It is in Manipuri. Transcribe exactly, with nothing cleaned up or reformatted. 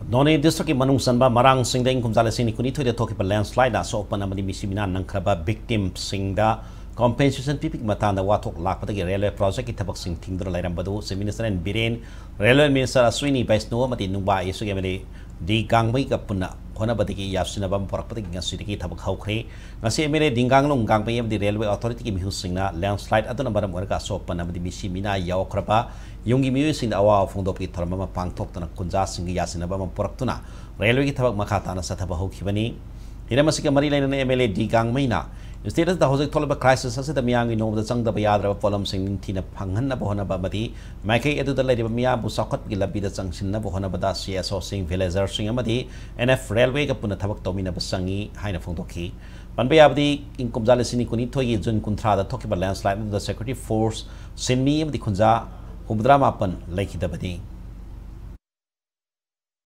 ꯅꯣꯅꯦ ꯗꯤꯁꯇ꯭ꯔꯤꯛꯀꯤ ꯃꯅꯨꯡ ꯆꯟꯕ ꯃꯔꯥꯡꯁꯤꯡꯗ ꯏꯪ ꯀꯨꯝꯖꯥ ꯂꯤꯁꯤꯡ ꯑꯅꯤ ꯀꯨꯟꯅꯤꯊꯣꯏꯗ ꯊꯣꯛꯈꯤꯕ ꯂꯦꯟꯁ꯭ꯂꯥꯏꯗꯅ ꯑꯁꯣꯛ ꯑꯄꯟ ꯑꯃꯗꯤ ꯃꯤꯁꯤ ꯃꯤꯅꯥ ꯅꯪꯈ꯭ꯔꯕ ꯚꯤꯛꯇꯤꯝꯁꯤꯡꯗ ꯀꯣꯝꯄꯦꯟꯁꯦꯁꯟ ꯄꯤꯕꯒꯤ ꯃꯇꯥꯡꯗ ꯋꯥꯊꯣꯛ ꯂꯥꯛꯄꯗꯒꯤ ꯔꯦꯜꯋꯦ ꯄ꯭ꯔꯣꯖꯦꯛꯀꯤ ꯊꯕꯛꯁꯤꯡ ꯊꯤꯡꯗꯨꯅ ꯂꯩꯔꯝꯕꯗꯨ chief minister N Biren, railway minister Ashwini Vaishnaw ꯑꯃꯗꯤ ꯅꯨꯡꯕꯥ ꯑꯦꯁꯨꯒꯤ ꯑꯦꯝ ꯑꯦꯜ ꯑꯦ ꯗꯤ ꯒꯥꯡꯃꯩꯒ ꯄꯨꯟꯅ ꯍꯣꯠꯅꯕꯗꯒꯤ ꯌꯥꯁꯤꯟꯅꯕ ꯑꯃ ꯄꯨꯔꯛꯄꯗꯒꯤ ꯉꯁꯤꯗꯒꯤ ꯊꯕꯛ ꯍꯧꯈ꯭ꯔꯦ꯫ ꯉꯁꯤ ꯑꯦꯝ ꯑꯦꯜ ꯑꯦ ꯗꯤꯡꯒꯥꯡꯂꯣꯡ ꯒꯥꯡꯃꯩ ꯑꯃꯗꯤ ꯔꯦꯜꯋꯦ ꯑꯣꯊꯣꯔꯤꯇꯤꯒꯤ ꯃꯤꯍꯨꯠꯁꯤꯡꯅ ꯂꯦꯟꯁ꯭ꯂꯥꯏꯗ ꯑꯗꯨꯅ ꯃꯔꯝ ꯑꯣꯏꯔꯒ ꯑꯁꯣꯛ ꯑꯄꯟ ꯑꯃꯗꯤ ꯃꯤꯁꯤ ꯃꯤꯅꯥ ꯌꯥꯎꯈ꯭ꯔꯕ ꯌꯨꯝꯒꯤ ꯃꯤꯑꯣꯏꯁꯤꯡꯗ ꯑꯋꯥꯕ ꯐꯣꯡꯗꯣꯛꯄꯒꯤ ꯊꯧꯔꯝ ꯑꯃ ꯄꯥꯡꯊꯣꯛꯇꯨꯅ ꯈꯨꯟꯖꯥꯁꯤꯡꯒ ꯌꯥꯁꯤꯟꯅꯕ ꯑꯃ ꯄꯨꯔꯛꯇꯨꯅ ꯔꯦꯜꯋꯦꯒꯤ ꯊꯕꯛ ꯃꯈꯥ ꯇꯥꯅ ꯆꯠꯊꯕ ꯍꯧꯈꯤꯕꯅꯤ꯫ ꯍꯤꯔꯝ ꯑꯁꯤꯒ ꯃꯔꯤ ꯂꯩꯅꯅ ꯑꯦꯝ ꯑꯦꯜ ꯑꯦ ꯗꯤ ꯒꯥꯡꯃꯩꯅ ꯁ꯭ꯇꯦꯠ ꯑꯁꯤꯗ ꯍꯧꯖꯤꯛ ꯊꯣꯛꯂꯤꯕ ꯀ꯭ꯔꯥꯏꯁꯤꯁ ꯑꯁꯤꯗ ꯃꯤꯌꯥꯝꯒꯤ ꯅꯣꯡꯃꯗ ꯆꯪꯗꯕ ꯌꯥꯗ꯭ꯔꯕ ꯄꯣꯠꯂꯝꯁꯤꯡ ꯅꯤꯡꯊꯤꯅ ꯐꯪꯍꯟꯅꯕ ꯍꯣꯠꯅꯕ ꯑꯃꯗꯤ ꯃꯥꯏꯀꯩ ꯑꯗꯨꯗ ꯂꯩꯔꯤꯕ ꯃꯤꯌꯥꯝꯕꯨ ꯆꯥꯎꯈꯠꯄꯒꯤ ꯂꯝꯕꯤꯗ ꯆꯪꯁꯤꯟꯅꯕ ꯍꯣꯠꯅꯕꯗ ꯁꯤ ꯑꯦꯁ ꯑꯣꯁꯤꯡ, ꯚꯤꯂꯦꯖꯔꯁꯤꯡ ꯑꯃꯗꯤ ꯑꯦꯟ ꯑꯦꯐ ꯔꯦꯜꯋꯦꯒ ꯄꯨꯟꯅ ꯊꯕꯛ ꯇꯧꯃꯤꯟꯅꯕ ꯆꯪꯏ ꯍꯥꯏꯅ ꯐꯣꯡꯗꯣꯛꯈꯤ꯫ ꯄꯟꯕ ꯌꯥꯕꯗꯤ, ꯏꯪ ꯀꯨꯝꯖꯥ ꯂꯤꯁꯤꯡ ꯑꯅꯤ ꯀꯨꯟꯅꯤꯊꯣꯏꯒꯤ ꯖꯨꯟ ꯀꯨꯟꯊ꯭ꯔꯥꯗ ꯊꯣꯛꯈꯤꯕ ꯂꯦꯟꯁ꯭ꯂꯥꯏꯗ ꯑꯗꯨꯗ ꯁꯦꯀ꯭ꯌꯨꯔꯤꯇꯤ ꯐꯣꯔꯁ, ꯁꯤꯟꯃꯤ ꯑꯃꯗꯤ ꯈꯨꯟꯖꯥ ꯍꯨꯝꯐꯨꯇꯔꯥ ꯃꯥꯄꯟ ꯂꯩꯈꯤꯗꯕꯅꯤ꯫